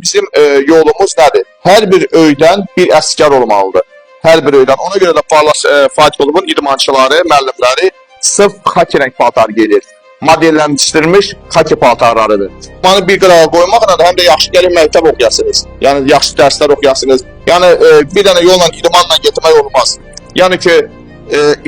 Bizim yolumuz nədir? Hər bir öydən bir əsgər olmalıdır. Hər bir öydən. Ona görə də Barlas Fight Clubun idmançıları, müəllimləri sırf xaki rəng paltar geyir. Modelləşdirilmiş xaki paltarlarıdır. İdmanı bir qırağa qoymaqla da həm də yaxşı gəlin məktəb oxuyasınız. Yəni yaxşı dərslər oxuyasınız. Yəni bir dənə yolla idmanla getmək olmaz. Yəni ki,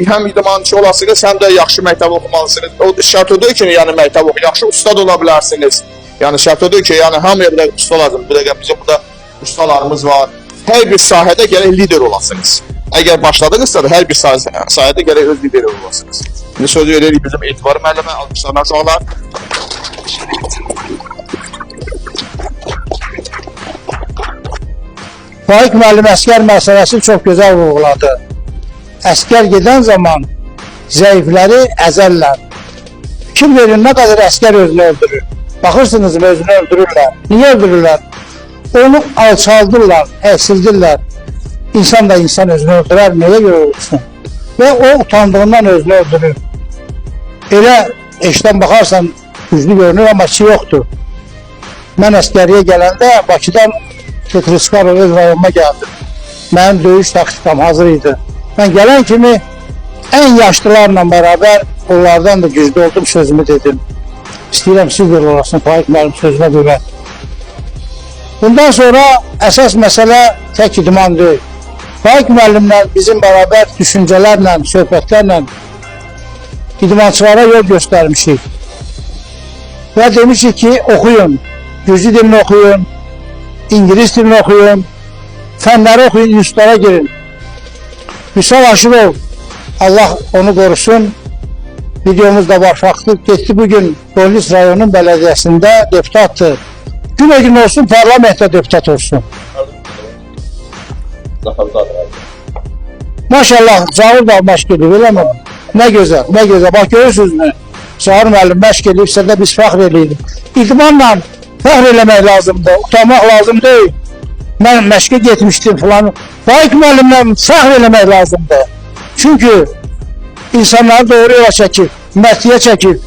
həm idmançı olasınız, həm də yaxşı məktəb oxumalısınız. O şərt odur ki, yəni məktəb oxu, yaxşı ustad ola bilərsiniz. Yəni şərt odur ki, yəni hamıya bir də usta lazım. Bu dəqiqə bizim burada ustalarımız var. Hər bir sahədə gərək lider olasınız. Əgər başladınızsa da hər bir sahədə gərək öz lideri olasınız. İndi sözü veririk bizim Etibar müəllimə, alqışlarla uşaqlar. Faiq müəllim əskər məsələsini çox gözəl vurğuladı. Əskər gedən zaman zəifləri əzərlər. Fikir verin nə qədər əskər özünü öldürür. Baxırsınız özünü öldürürlər. Niyə öldürürlər? Onu alçaldırlar, əksildirlər. İnsan da insan özünü öldürər, nəyə görə öldürsün? Və o utandığından özünü öldürür. Elə eşdən baxarsan güclü görünür, amma ki yoxdur. Mən əskəriyə gələndə Bakıdan Petruskarov öz rayonuma gəldim. Mənim döyüş taktikam hazır idi. Mən gələn kimi ən yaşlılarla bərabər onlardan da güclü oldum, sözümü dedim. İstəyirəm siz də elə olasın, Faiq müəllim sözünə qüvvət. Bundan sonra əsas məsələ tək idman deyil. Faiq müəllimlə bizim bərabər düşüncələrlə, söhbətlərlə idmançılara yol göstərmişik. Və demişik ki, oxuyun, gürcü dilini oxuyun, İngilis dilini oxuyun, fənləri oxuyun, institutlara girin. Vüsal Aşırov, Allah onu qorusun, videomuz da var, faktı. Getdi bugün Polis rayonunun bələdiyyəsində deputatdır. Günə gün olsun, parlamentdə deputat olsun. Maşallah, Zaur da məşq edir, eləmi? Nə gözəl, nə gözəl. Bax, görürsünüzmü? Zaur müəllim məşq eləyibsə də biz fəxr eləyirik. İdmanla fəxr eləmək lazımdır, utanmaq lazım deyil. Mən məşqə getmişdim filan. Faiq müəllimlə fəxr eləmək lazımdır. Çünki insanları doğru yola çəkir, mərdliyə çəkir.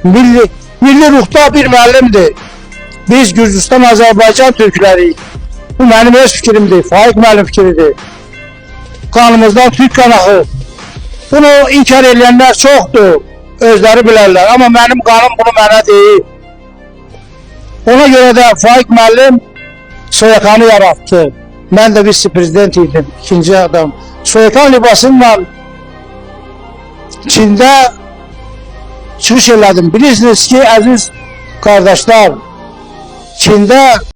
Milli ruhda bir müəllimdir. Biz Gürcüstan, Azərbaycan türkləriyik. Bu mənim öz fikrimdir, Faiq müəllim fikridir. Qanımızdan türk qanı axır. Bunu inkar edənlər çoxdur, özləri bilərlər. Amma mənim qanım bunu mənə deyir. Ona görə də Faiq müəllim Soyakanı yaratdı. Mən də vice-prezident idim, ikinci adam. Soyakan libasıyla Çində çıxış elədim. Bilirsiniz ki, əziz qardaşlar, Çində